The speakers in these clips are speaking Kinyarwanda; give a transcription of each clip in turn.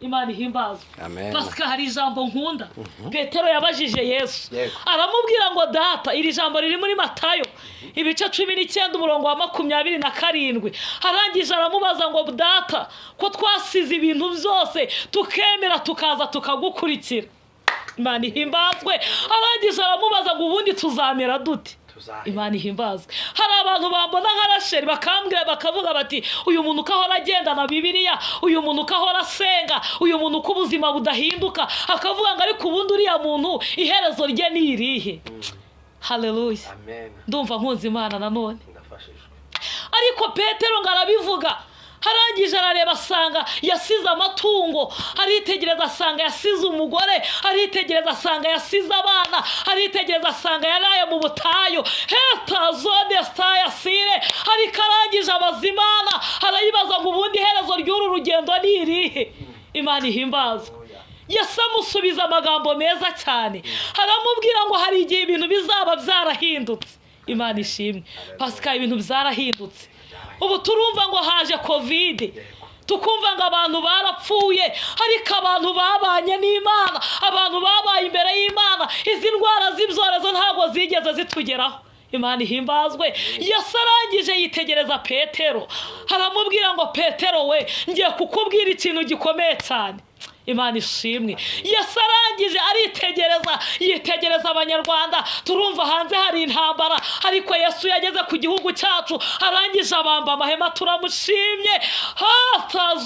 Imana ihimbazwe. Amen. Pasika, hari ijambo nkunda Petero yabajije Yesu. Aramubwira ngo: "Data," iri jambo riri muri Matayo ibice 19, umurongo wa 27. Arangije aramubaza ngo: "Data, ko twasize ibintu byose tukemera tukaza tukagukurikira?" Imana ihimbazwe. Arangije aramubaza ngo: "Ubundi tuzamera dute?" Imana ihimbazwe. Hari abantu bambona nka Rasheli bakambwira, bakavuga bati: "Uyu muntu uko ahora agendana Bibiliya, uyu muntu uko ahora asenga, uyu muntu uko ubuzima budahinduka," akavuga ngo: "Ariko ubundi uriya muntu iherezo rye ni irihe?" Haleluya. Amen. Ndumva nkunze Imana nanone. Ndafashijwe. Ariko Petero ngo arabivuga, arangije arareba asanga yasize amatungo, aritegereza asanga yasize umugore, aritegereza asanga yasize abana, aritegereza asanga yaraye mu butayu heta zone sitayasire. Ariko arangije abaza Imana, arayibaza ngo: "Ubundi iherezo ry'uru rugendo ni irihe?" Imana ihimbazwe. Yesu amusubiza amagambo meza cyane, aramubwira ngo hari igihe ibintu bizaba byarahindutse. Imana ishimwe. Pasika, ibintu byarahindutse. Ubu turumva ngo haje COVID, tukumva ngo abantu barapfuye, ariko abantu babanye n'Imana, abantu babaye imbere y'Imana, izi ndwara z'ibyorezo ntabwo zigeze zitugeraho. Imana ihimbazwe. Yesu arangije yitegereza Petero, aramubwira ngo: "Petero we, ngiye kukubwira ikintu gikomeye cyane." Imana ishimwe. Yesu arangije aritegereza, yitegereza Abanyarwanda. Turumva hanze hari intambara, ariko Yesu yageze ku gihugu cyacu, arangije abamba amahema. Turamushimye.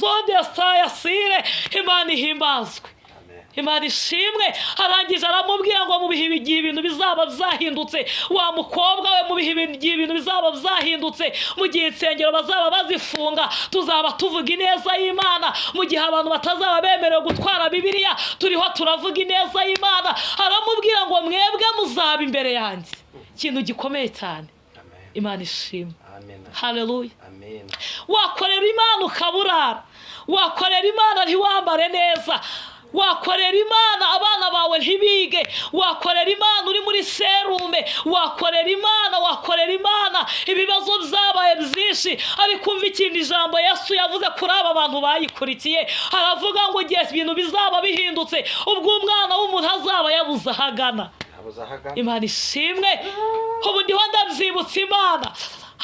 Hatazodesayasire. Imana ihimbazwe. Amen. Imana ishimwe. Arangije aramubwira ngo mu bihe igihe ibintu bizaba byahindutse, wa mukobwa we, mu bihe igihe ibintu bizaba byahindutse, mu gihe insengero bazaba bazifunga, tuzaba tuvuga ineza y'Imana. Mu gihe abantu batazaba bemerewe gutwara Bibiliya, turiho turavuga ineza y'Imana. Aramubwira ngo: "Mwebwe muzaba imbere yanjye." Ikintu gikomeye cyane. Amen. Imana ishimwe. Amen. Haleluya. Amen. Wakorera Imana ukaburara, wakorera Imana ntiwambare neza, wakorera Imana abana bawe ntibige, wakorera Imana uri muri serume, wakorera Imana, wakorera Imana ibibazo byabaye byinshi. Ariko umva ikintu ijambo Yesu yavuze kuri aba bantu bayikurikiye. Aravuga ngo igihe ibintu bizaba bihindutse, ubwo Umwana w'umuntu azaba yabuze aho agana. Yabuze aho agana. Imana ishimwe. Ubu ndiho ndabyibutsa Imana,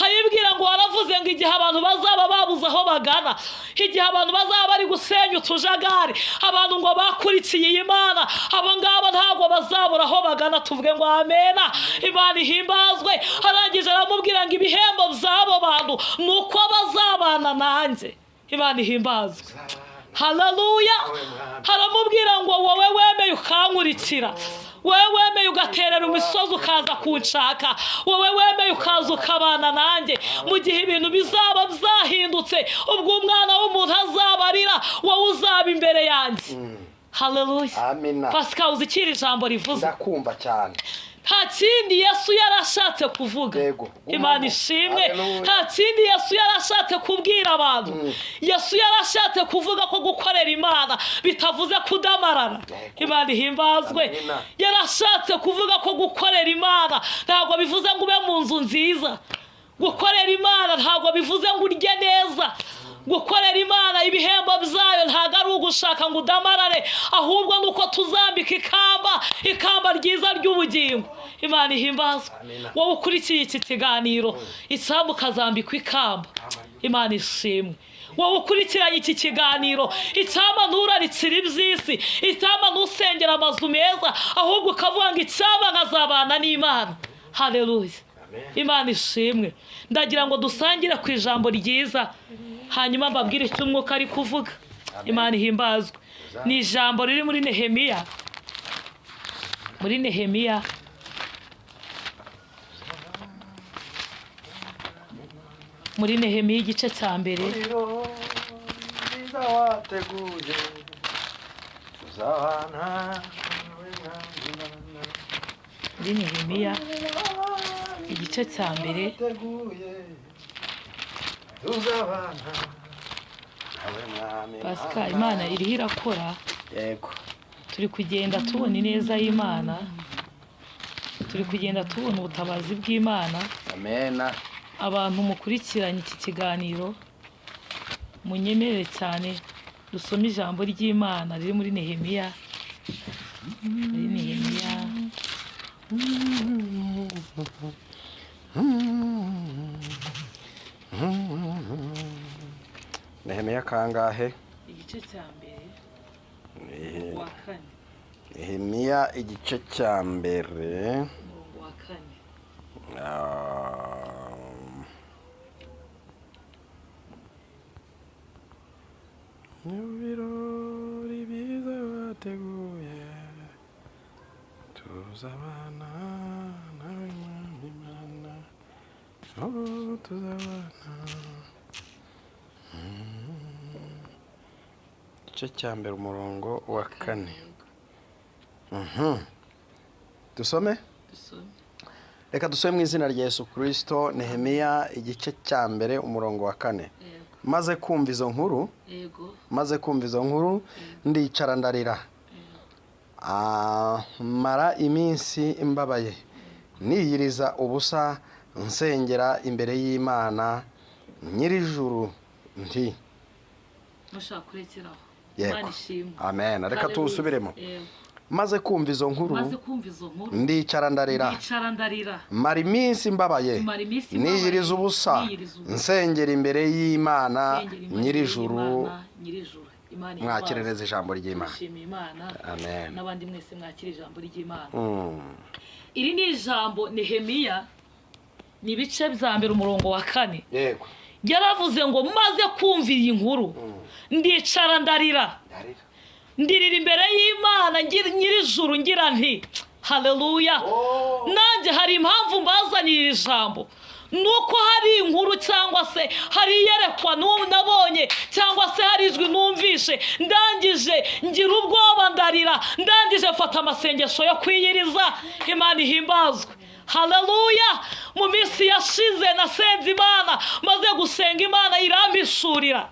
hayibwira ngo waravuze ngo igihe abantu bazaba babuze aho bagana, igihe abantu bazaba bari gusenya utujagari, abantu ngo bakurikiye iyi Mana, abo ngabo ntabwo bazabura aho bagana. Tuvuge ngo amena. Imana ihimbazwe. Arangije aramubwira ngo ibihembo by'abo bantu ni uko bazabana nanjye. Imana ihimbazwe. Haleluya. Aramubwira ngo: "Wowe wemeye ukankurikira, wowe wemeye ugaterera imisozi ukaza kunshaka, wowe wemeye ukaza ukabana nanjye, mu gihe ibintu bizaba byahindutse, ubwo Umwana w'umuntu azaba arira, wowe uzaba imbere yanjye." Haleluya. Amina. Pasika, uzi icyo iri jambo rivuze? Ndakumva cyane. Nta kindi Yesu yarashatse kuvuga. Yego, gumamo. Imana ishimwe. Haleluya. Nta kindi Yesu yarashatse kubwira abantu. Yesu yarashatse kuvuga ko gukorera Imana bitavuze kudamarara. Imana ihimbazwe. Amina. Yarashatse kuvuga ko gukorera Imana ntabwo bivuze ngo ube mu nzu nziza. Gukorera Imana ntabwo bivuze ngo urye neza. Gukorera Imana, ibihembo byayo ntabwo ari ugushaka ngo udamarare, ahubwo ni uko tuzambika ikamba, ikamba ryiza ry'ubugingo. Imana ihimbazwe. Amina. Wowe ukurikiye iki kiganiro, isambu ukazambikwa ikamba. Imana ishimwe. Wowe ukurikiranye iki kiganiro, icyama nturarikire iby'isi, icyama ntusengera amazu meza, ahubwo ukavuga ngo: "Icyama nkazabana n'Imana." Haleluya. Amen. Imana ishimwe. Ndagira ngo dusangire ku ijambo ryiza, hanyuma mbabwire icyo Umwuka ari kuvuga. Imana ihimbazwe. Ni ijambo riri muri Nehemiya, muri Nehemiya, muri Nehemiya igice cya mbere. Umuriro mwiza wateguye, tuzabana nawe Mwami Imana. Muri Nehemiya igice cya mbere. Wateguye, tuzabana nawe Mwami Pasika, Imana iriho irakora. Yego. Turi kugenda tubona ineza y'Imana, turi kugenda tubona ubutabazi bw'Imana. Amena. Abantu mukurikiranye iki kiganiro, munyemerere cyane. Dusome ijambo ry'Imana riri muri Nehemiya, muri Nehemiya. Nehemiya kangahe? Igice cya mbere, wa kane. Nehemiya igice cya mbere, Umurongo wa kane. Mu birori byiza bateguye, tuzabana nawe Mwami Imana, oh, tuzabana. Igice cya mbere, umurongo wa kane. Dusome. Dusome. Reka dusome mu izina rya Yesu Kirisito. Nehemiya igice cya mbere, umurongo wa kane. Yego. Maze kumva izo nkuru, maze kumva izo nkuru, ndicara ndarira. Mara iminsi mbabaye, niyiriza ubusa, nsengera imbere y'Imana nyir'ijuru nti Mushaka kurekeraho. Yego. Imana ishimwe. Amen. Reka Haleluya. tuwusubiremo. Yego. Maze kumva izo nkuru, Maze kumva izo nkuru, ndicara ndarira, ndicara ndarira, mara iminsi mbabaye, mara iminsi mbabaye, niyiriza ubusa, niyiriza ubusa, nsengera imbere y'Imana nsengera Imana nyir'ijuru. y'Imana nyir'ijuru. Imana ihimbaze. Mwakirereza ijambo ry'Imana. Dushimiye Imana. Amen. N'abandi mwese mwakira ijambo ry'Imana. Iri ni ijambo Nehemiya, ni ibice bya mbere, umurongo wa kane. Yaravuze ngo: "Maze kumva iyi nkuru, ndicara ndarira, Ndarira. ndirira imbere y'Imana nyir'ijuru, ngira nti haleluya." Nanjye hari impamvu mbazanira iri jambo, nuko hari inkuru cyangwa se hari iyerekwa nabonye cyangwa se hari ijwi numvishe, ndangije ngira ubwoba, ndarira, ndangije mfata amasengesho yo kwiyiriza. Imana ihimbazwe, haleluya. Mu minsi yashize nasenze Imana, maze gusenga Imana irampishurira.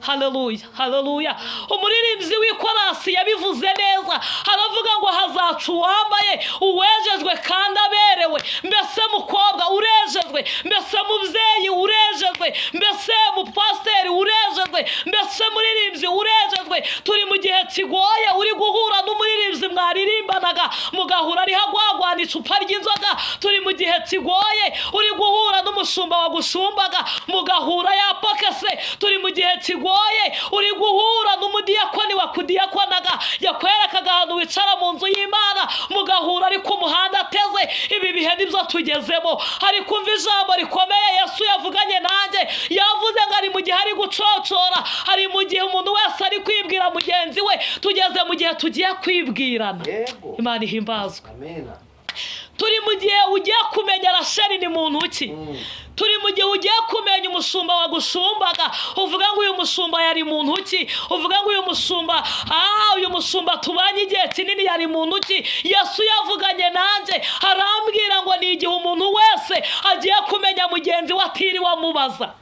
Haleluya, haleluya. Umuririmbyi w'ikorasi yabivuze neza, aravuga ngo hazaca uwambaye, uwejejwe kandi aberewe. Mbese mukobwa, urejejwe? Mbese mubyeyi, urejejwe? Mbese mupasiteri, urejejwe? Mbese muririmbyi, urejejwe? Turi mu gihe kigoye. Uri guhura n'umuririmbyi mwaririmbanaga, mugahura ariho agwagwana icupa ry'inzoga. Turi mu gihe kigoye. Uri guhura n'umushumba wagushumbaga, mugahura yapokese. Turi mu gihe kigoye. Uri guhura n'umudiyakoni wakudiyakonaga, yakwerekaga ahantu wicara mu nzu y'Imana, mugahura ari ku muhanda ateze. Ibi bihe nibyo tugezemo. Hari kumva ijambo rikomeye Yesu yavuganye nanjye. Yavuze ngo ari mu gihe ari gucocora, hari mu gihe umuntu wese ari kwibwira mugenzi we. Tugeze mu gihe tugiye kwibwirana. Imana ihimbazwe. Amena. Turi mu gihe ugiye kumenya Rasheli ni muntu ki. Turi mu gihe ugiye kumenya umushumba wagushumbaga, uvuga ngo uyu mushumba yari muntu ki, uvuga ngo uyu mushumba, uyu mushumba tubanye igihe kinini yari muntu ki. Yesu yavuganye nanjye, arambwira ngo ni igihe umuntu wese agiye kumenya mugenzi we atiriwe amubaza.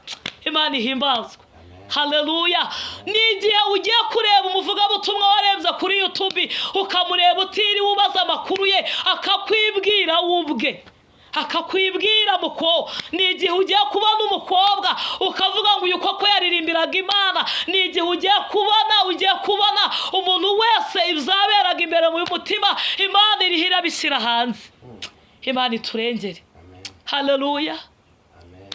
Imana ihimbazwe, haleluya. Ni igihe ugiye kureba umuvugabutumwa warebye kuri YouTube, ukamureba utiriwe ubaza amakuru ye, akakwibwira we ubwe, akakwibwira muko. Ni igihe ugiye kubona umukobwa ukavuga ngo uyu koko yaririmbiraga Imana. Ni igihe ugiye kubona umuntu wese ibyaberaga imbere mu mutima, Imana iriho irabishyira hanze. Imana iturengere. Amen. Haleluya. Amen.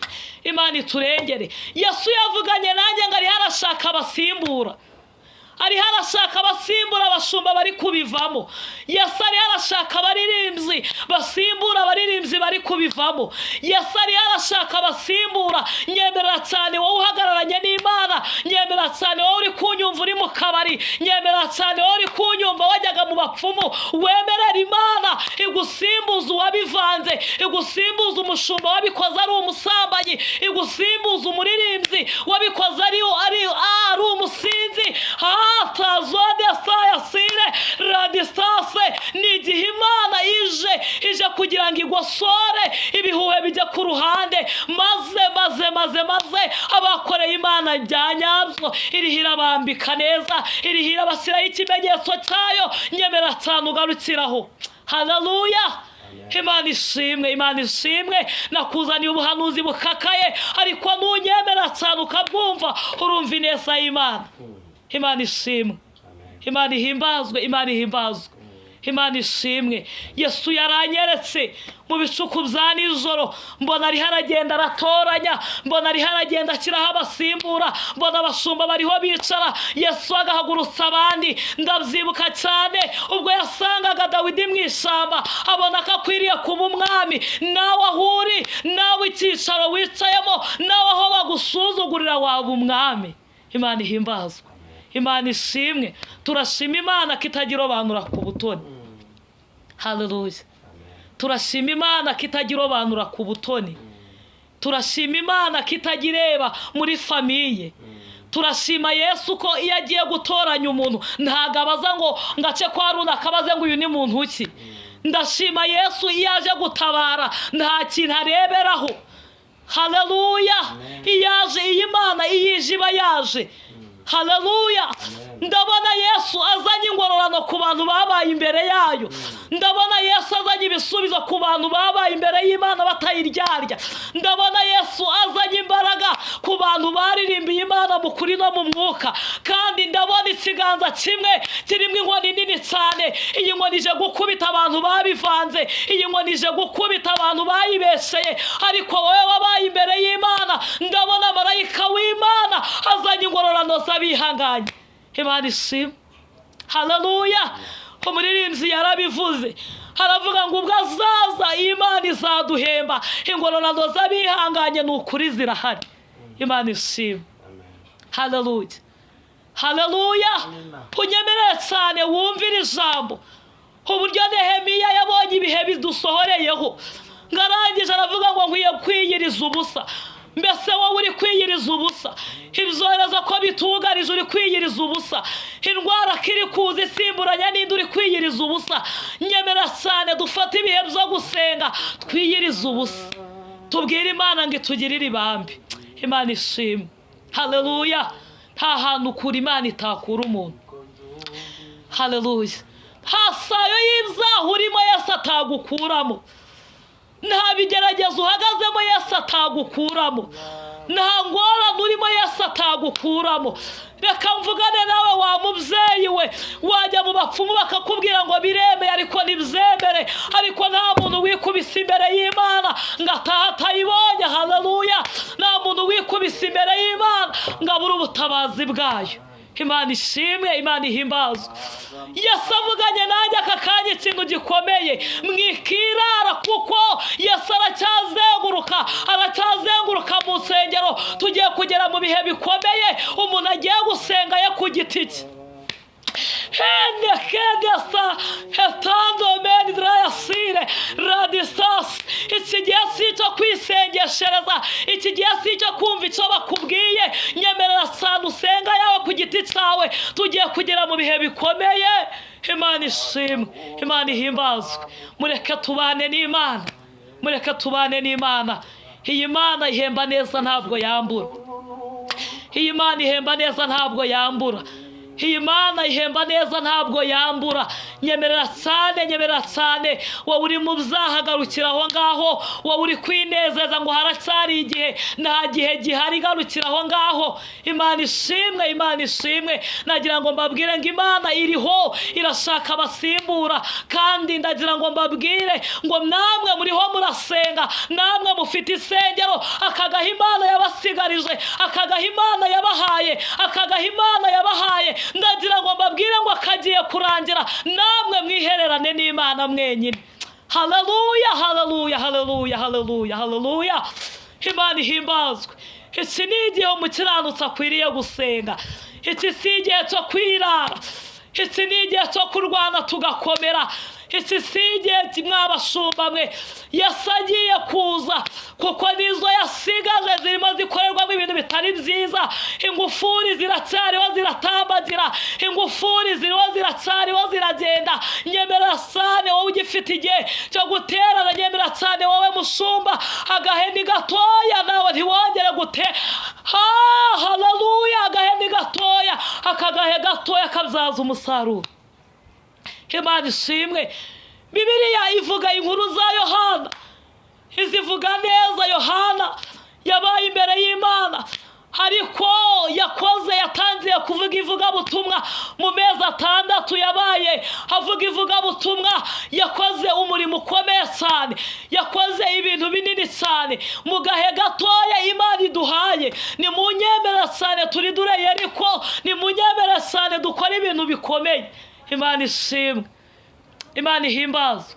Imana iturengere. Yesu yavuganye nanjye ngo ariho arashaka abasimbura, ariho arashaka abasimbura abashumba bari kubivamo. Yesu ariho arashaka abaririmbyi basimbura abaririmbyi bari kubivamo. Yesu ariho arashaka abasimbura. Nyemerera cyane wowe uhagararanye n'Imana, nyemerera cyane wowe uri kunyumva uri mu kabari, nyemerera cyane wowe uri kunyumva wajyaga mu bapfumu, wemerera Imana igusimbuza uwabivanze, igusimbuza umushumba wabikoze ari umusambanyi, igusimbuza umuririmbyi wabikoze ari umusinzi. Hatazode sayasire radisase. Ni igihe Imana ije kugira ngo igosore ibihuhe bijye ku ruhande, maze maze maze maze abakoreye Imana bya nyabyo iriho irabambika neza, iriho irabashyiraho ikimenyetso cyayo. Nyemera cyane ugarukiraho. Haleluya. Imana ishimwe, Imana ishimwe. Nakuzaniye ubuhanuzi bukakaye, ariko nunyemera cyane ukabwumva, urumva ineza y'Imana. Imana ishimwe, Imana ihimbazwe, Imana ihimbazwe, Imana ishimwe. Yesu yaranyeretse mu bicuku bya nijoro, mbona ariho aragenda aratoranya, mbona ariho aragenda ashyiraho abasimbura, mbona abashumba bariho bicara, Yesu agahagurutsa abandi. Ndabyibuka cyane ubwo yasangaga Dawidi mu ishyamba, abona ko akwiriye kuba umwami. Nawe aho uri, nawe icyicaro wicayemo, nawe aho bagusuzugurira waba umwami. Imana ihimbazwe, Imana ishimwe. Turashima Imana ko itagira irobanura ku butoni. Haleluya. Turashima Imana ko itagira irobanura ku butoni. Turashima Imana ko itajya ireba muri famille. Turashima Yesu ko iyo agiye gutoranya umuntu ntabwo abaza ngo ngace kwa runaka abaze ngo uyu ni muntu ki. Ndashima Yesu iyo aje gutabara nta kintu areberaho. Haleluya. Iyo aje, iyi Mana iyo ije iba yaje. Haleluya. Ndabona Yesu azanye ingororano ku bantu babaye imbere yayo. Ndabona Yesu azanye ibisubizo ku bantu babaye imbere y'Imana batayiryarya. Ndabona Yesu azanye imbaraga ku bantu baririmbiye Imana mu kuri no mu mwuka. Kandi ndabona ikiganza kimwe kirimo inkoni nini cyane. Iyi nkoni ije gukubita abantu babivanze, iyi nkoni ije gukubita abantu bayibesheye. Ariko wowe wabaye imbere y'Imana, ndabona marayika w'Imana azanye ingororano z'abihanganye. Imana ishimwe. Haleluya. Umuririmbyi yarabivuze, aravuga ngo ubwo azaza Imana izaduhemba. Ingororano z'abihanganye ni ukuri zirahari. Imana ishimwe. Haleluya, haleluya. Unyemerere cyane wumvire ijambo uburyo Nehemiya yabonye ibihe bidusohoreyeho, ngarangije aravuga ngo nkwiye kwiyiriza ubusa. Mbese wowe uri kwiyiriza ubusa? Ibyorezo ko bitugarije uri kwiyiriza ubusa? Indwara ko iri kuza isimburanya n'indi uri kwiyiriza ubusa? Nyemera cyane dufate ibihe byo gusenga, twiyirize ubusa, tubwire Imana ngo itugirire ibambe. Imana ishimwe. Haleluya. Nta hantu ukura Imana itakura umuntu. Haleluya. Nta sayo y'ibyaha urimo Yesu atagukuramo. Nta bigeragezo uhagazemo Yesu atagukuramo. Nta ngorane urimo Yesu atagukuramo. Reka mvugane nawe wa mubyeyi we, wajya mu bapfumu bakakubwira ngo biremeye, ariko ntibyemere. Ariko nta muntu wikubise imbere y'Imana ngo atahe atayibonye. Haleluya. Nta muntu wikubise imbere y'Imana ngo abure ubutabazi bwayo. Imana ishimwe, Imana ihimbazwe. Yesu avuganye nanjye aka kanya ikintu gikomeye, mwikirara, kuko Yesu aracyazenguruka, aracyazenguruka mu nsengero. Tugiye kugera mu bihe bikomeye, umuntu agiye gusenga ye ku giti cye. Hene kedesa hetando meni drayasire radisasi. Iki gihe si icyo kwisengeshereza, iki gihe si icyo kumva icyo bakubwiye. Nyemerera cyane usenga yawe ku giti cyawe. Tugiye kugera mu bihe bikomeye. Imana ishimwe, Imana ihimbazwe. Mureke tubane n'Imana, mureke tubane n'Imana. Iyi Mana ihemba neza ntabwo yambura. Iyi Mana ihemba neza ntabwo yambura. Iyi Mana ihemba neza ntabwo yambura. Nyemerera cyane, nyemerera cyane. Wowe uri mu byaha, garukira aho ngaho. Wowe uri kwinezeza ngo haracyari igihe, nta gihe gihari, garukira aho ngaho. Imana ishimwe, Imana ishimwe. Nagira ngo mbabwire ngo Imana iriho, irashaka abasimbura. Kandi ndagira ngo mbabwire ngo namwe muriho murasenga, namwe mufite isengero, akagaha Imana yabasigarije, akagaha Imana yabahaye, akagaha Imana yabahaye. Ndagira ngo mbabwire ngo kagiye kurangira, namwe mwihererane n'Imana mwenyine. Haleluya, haleluya, haleluya, haleluya, haleluya. Imana ihimbazwe. Iki ni igihe umukiranutsi akwiriye gusenga. Iki si igihe cyo kwirara. Iki ni igihe cyo kurwana tugakomera. Iki si igihe mwabashumba mwe. Yesu agiye kuza, kuko nizo yasigaje zirimo zikorerwamo ibintu bitari byiza. Ingufuri ziracyariho ziratambagira, ingufuri ziriho ziracyariho ziragenda. Nyemera cyane wowe ugifite igihe cyo guterana, nyemera cyane wowe mushumba, agaheni gatoya nawe ntiwongere gute. Ha, haleluya. Agaheni gatoya, akagahe gatoya kabyaza umusaruro. Imana ishimwe. Bibiliya ivuga inkuru za Yohana, izivuga neza. Yohana yabaye imbere y'Imana, Ariko yakoze, yatangiye kuvuga ivugabutumwa mu mezi 6 yabaye avuga ivugabutumwa. Yakoze umurimo ukomeye cyane, yakoze ibintu binini cyane mu gahe gatoya Imana iduhaye. Ni mu nyemera cyane turi dure Yeriko, ni mu nyemera cyane dukora ibintu bikomeye. Imana ishimwe, Imana ihimbazwe,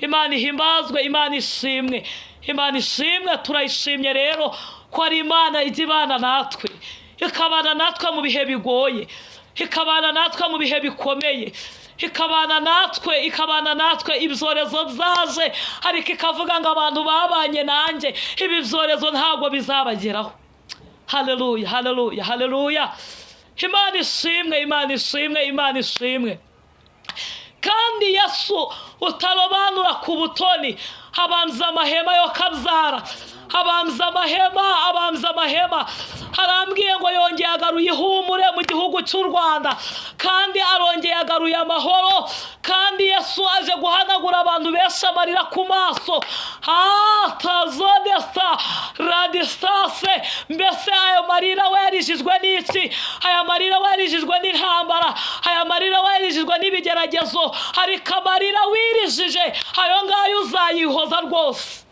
Imana ihimbazwe, Imana ishimwe, Imana ishimwe. Turayishimye rero ko ari Imana ijya ibana natwe, ikabana natwe mu bihe bigoye, ikabana natwe mu bihe bikomeye, ikabana natwe, ikabana natwe ibyorezo byaje, ariko ikavuga ngo abantu babanye nanjye ibi byorezo ntabwo bizabageraho. Haleluya, haleluya, haleluya. Imana ishimwe, Imana ishimwe, Imana ishimwe. Kandi Yesu utarobanura ku butoni, abanza amahema yo kabyara, abanza amahema, abanza amahema. Arambwiye ngo yongeye agaruye ihumure mu gihugu cy'u Rwanda, kandi arongeye agaruye amahoro, kandi Yesu aje guhanagura abantu benshi amarira ku maso. Tazonesa radisitase. Mbese ayo marira wayarijijwe n'iki? Aya marira wayarijijwe n'intambara, aya marira wayarijijwe n'ibigeragezo, ariko amarira wirijije ayo ngayo uzayihoza rwose.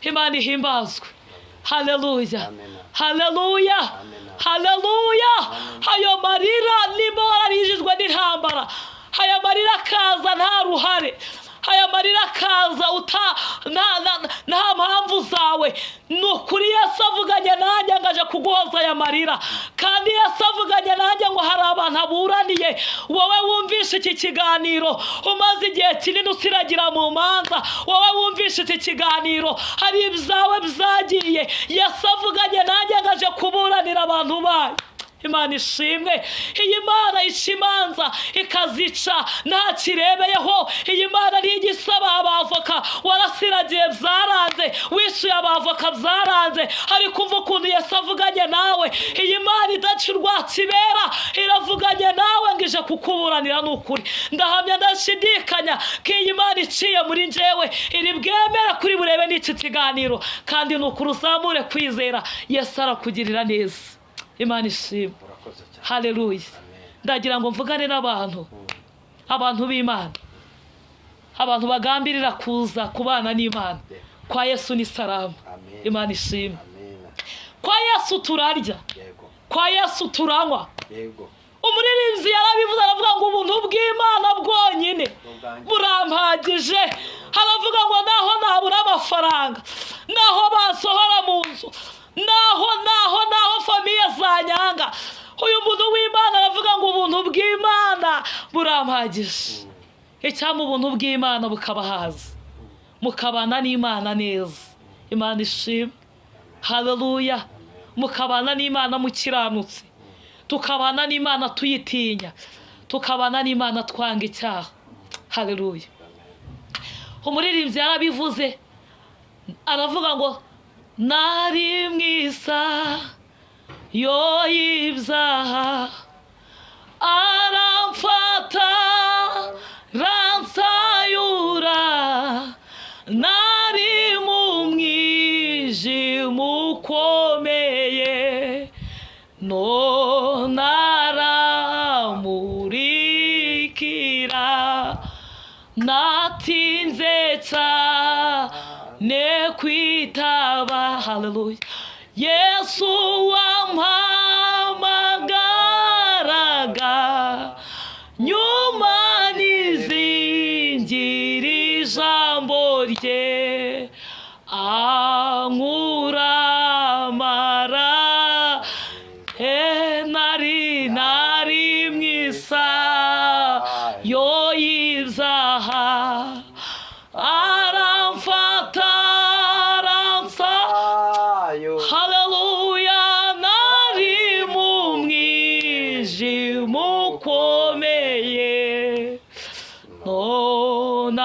Imana ihimbazwe. Haleluya, haleluya, haleluya. Ayo marira nimba wararijijwe n'intambara, aya marira akaza nta ruhare, aya marira akaza nta mpamvu zawe, ni ukuri Yesu avuganye nanjye ngo aje kuguhoza aya marira. Kandi Yesu avuganye nanjye ngo hari abantu aburaniye. Wowe wumvishe iki kiganiro umaze igihe kinini usiragira mu manza, wowe wumvishe iki kiganiro hari ibyawe byagiye, Yesu avuganye nanjye ngo aje kuburanira abantu bayo. Imana ishimwe. Iyi Mana ica imanza ikazica nta kirebeyeho. Iyi Mana ntijya isaba abavoka. Warasiragiye byaranze, wishyuye abavoka byaranze, ariko umva ukuntu Yesu avuganye nawe. Iyi Mana idaca urwakibera iravuganye nawe ngo ije kukuburanira. Ni ukuri ndahamya ndashidikanya ko iyi Mana iciye muri njyewe iri bwemere kuri burebe n'iki kiganiro, kandi ni ukuri uzamure kwizera, Yesu arakugirira neza. Imana ishimwe. Haleluya. Ndagira ngo mvugane n'abantu, abantu b'Imana, abantu bagambirira kuza kubana n'Imana. Kwa Yesu ni salamu. Imana ishimwe. Kwa Yesu turarya, kwa Yesu turanywa. Umuririmbyi yarabivuze, aravuga ngo ubuntu bw'Imana bwonyine burampagije. Aravuga ngo naho nabura amafaranga, naho basohora mu nzu, naho naho naho famiye zanyanga, uyu muntu w'Imana aravuga ngo ubuntu bw'Imana burampagije. Icyampa ubuntu bw'Imana bukabahaza, mukabana n'Imana neza. Imana ishimwe. Haleluya. Mukabana n'Imana mukiranutse, tukabana n'Imana tuyitinya, tukabana n'Imana twanga icyaha. Haleluya. Umuririmbyi yarabivuze, aravuga ngo nari mwiza yo y'ibyaha, aramfata ransayura, nari mu mwijima ukomeye, none aramurikira, natinze cyane kwitaba. Haleluya. Yesu wampamagaraga nyuma nizingira ijambo rye, ankuramara nari nari mwisa yo y'ibyaha, aramfata aransa. Haleluya. Nari mu mwijima ukomeye, none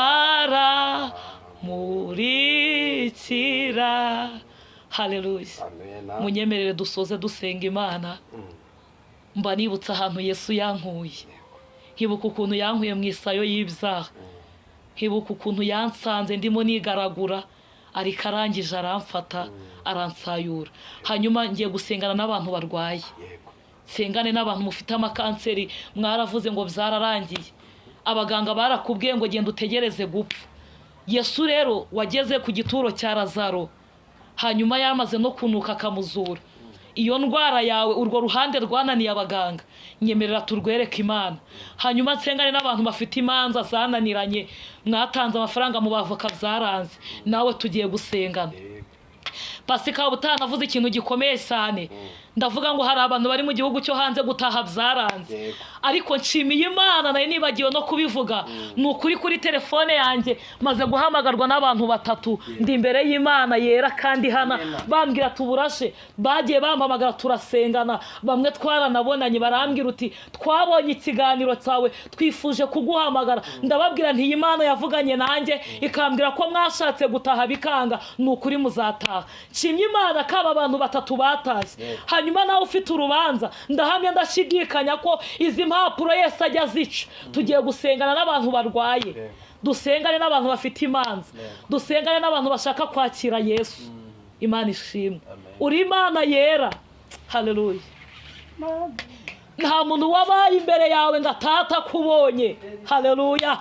aramurikira. Haleluya. Munyemerere dusoze dusenga Imana. Mba nibutse ahantu Yesu yankuye, nkibuka ukuntu yankuye mu isayo y'ibyaha, nkibuka ukuntu yansanze ndimo nigaragura, Ariko arangije aramfata, aransayura. Hanyuma ngiye gusengana n'abantu barwaye, nsengane n'abantu mufite amakanseri. Mwaravuze ngo byararangiye, abaganga barakubwiye ngo genda utegereze gupfa. Yesu rero wageze ku gituro cya Lazaro, hanyuma yamaze no kunuka akamuzura, iyo ndwara yawe, urwo ruhande rwananiye abaganga, nyemerera turwereke Imana. Hanyuma nsengane n'abantu bafite imanza zananiranye, mwatanze amafaranga mu bavoka byaranze, nawe tugiye gusengana. Pasika ubutaha navuze ikintu gikomeye cyane, ndavuga ngo hari abantu bari mu gihugu cyo hanze gutaha byaranze. Ariko nshimiye Imana, nayo nibagiwe no kubivuga. Ni ukuri, kuri telefone yanjye maze guhamagarwa n'abantu batatu, ndi imbere y'Imana yera kandi hana bambwira tuburashe. Bagiye bampamagara turasengana, bamwe twaranabonanye, barambwira uti: "Twabonye ikiganiro cyawe, twifuje kuguhamagara." Ndababwira nti: "Iyi Imana yavuganye nanjye ikambwira ko mwashatse gutaha bikanga, ni ukuri muzataha." Nshimye Imana ko aba bantu batatu batashye. Hanyuma nawe ufite urubanza, ndahamya ndashidikanya ko izi mpapuro Yesu ajya azica. Tugiye gusengana n'abantu barwaye, dusengane n'abantu bafite imanza, dusengane n'abantu bashaka kwakira Yesu. Imana ishimwe. Amen. Uri Imana yera, haleluya. Nta muntu wabaye imbere yawe ngo atata akubonye, haleluya.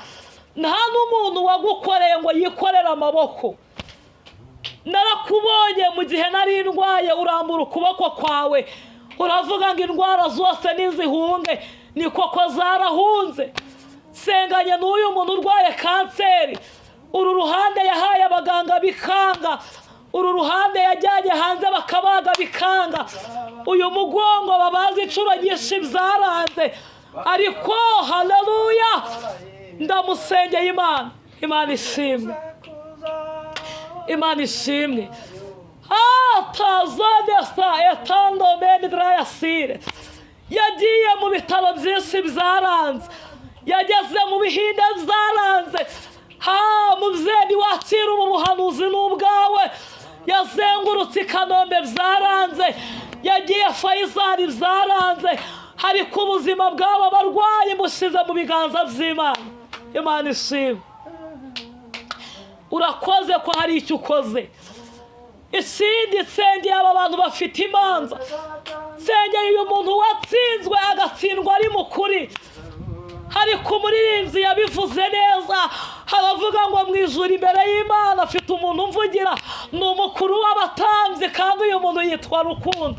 Nta n'umuntu wagukoreye ngo yikorere amaboko. Narakubonye mu gihe nari ndwaye, urambura ukuboko kwawe uravuga ngo indwara zose nizihunge, ni koko zarahunze. Senganye n'uyu muntu urwaye kanseri, uru ruhande yahaye abaganga bikanga, uru ruhande yajyanye hanze bakabaga bikanga, uyu mugongo babaza inshuro nyinshi byaranze, ariko haleluya, ndamusengeye. Imana, Imana ishimwe, Imana ishimwe. Atazadesa etando mendrayasire. Yagiye mu bitaro byinshi byaranze, yageze mu Bihinde byaranze. Ha mubyeyi, wakira ubu buhanuzi n'ubwawe. Yazengurutse i Kanombe byaranze, yagiye Faisal byaranze, ariko ubuzima bw'aba barwayi bushyize mu biganza by'Imana. Imana ishimwe, urakoze ko hari icyo ukoze. Ikindi, nsengeye aba bantu bafite imanza, nsengeye uyu muntu watsinzwe agatsindwa ari mu kuri. Ariko umuririmbyi yabivuze neza, aravuga ngo mu ijuru imbere y'Imana afite umuntu umvugira, ni umukuru w'abatambyi, kandi uyu muntu yitwa Rukundo.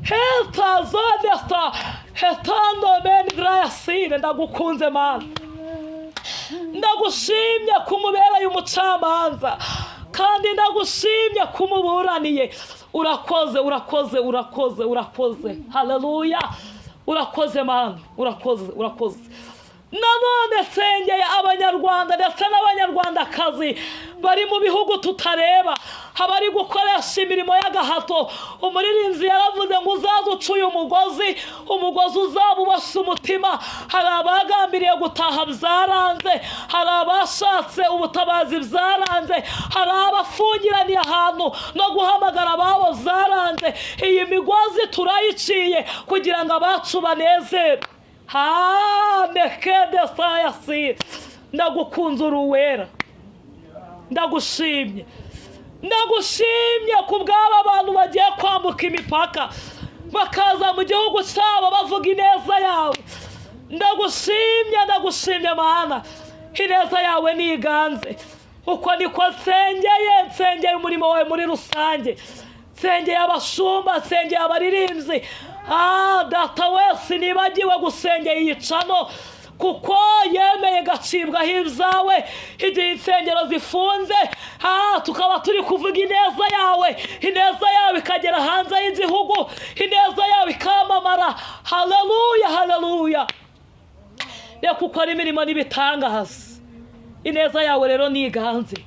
Heta zodesta hetando mendrayasire. Ndagukunze Mana, ndagushimye kumubereye umucamanza, kandi ndagushimye kumuburaniye. Urakoze, urakoze, urakoze, urakoze, haleluya. Urakoze Mana, urakoze, urakoze. Nanone nsengeye Abanyarwanda ndetse n'Abanyarwandakazi bari mu bihugu tutareba, abari gukoresha imirimo y'agahato. Umuririmbyi yaravuze ngo uzaze uca uyu mugozi, umugozi uzaba ubasa umutima. Hari abagambiriye gutaha byaranze, hari abashatse ubutabazi byaranze, hari abafungiraniye ahantu no guhamagara ababo byaranze. Iyi migozi turayiciye kugira ngo abacu banezerwe. Hamekede sayasi. Ndagukunze, uri uwera. Ndagushimye, ndagushimye ku bw'aba bantu bagiye kwambuka imipaka bakaza mu gihugu cyabo bavuga ineza yawe. Ndagushimye, ndagushimye Mana, ineza yawe niganze. Uko niko nsengeye, nsengeye umurimo wawe muri rusange, nsengeye abashumba, nsengeye abaririmbyi. Data wese, nibagiwe gusengera iyi channel kuko yemeye gacibwaho ibyawe igihe insengero zifunze, tukaba turi kuvuga ineza yawe, ineza yawe ikagera hanze y'igihugu, ineza yawe ikamamara. Haleluya, haleluya. Reka ukora imirimo n'ibitangaza, ineza yawe rero niganze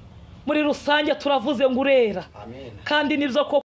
muri rusange. Turavuze ngo urera. Amen. Kandi nibyo koko.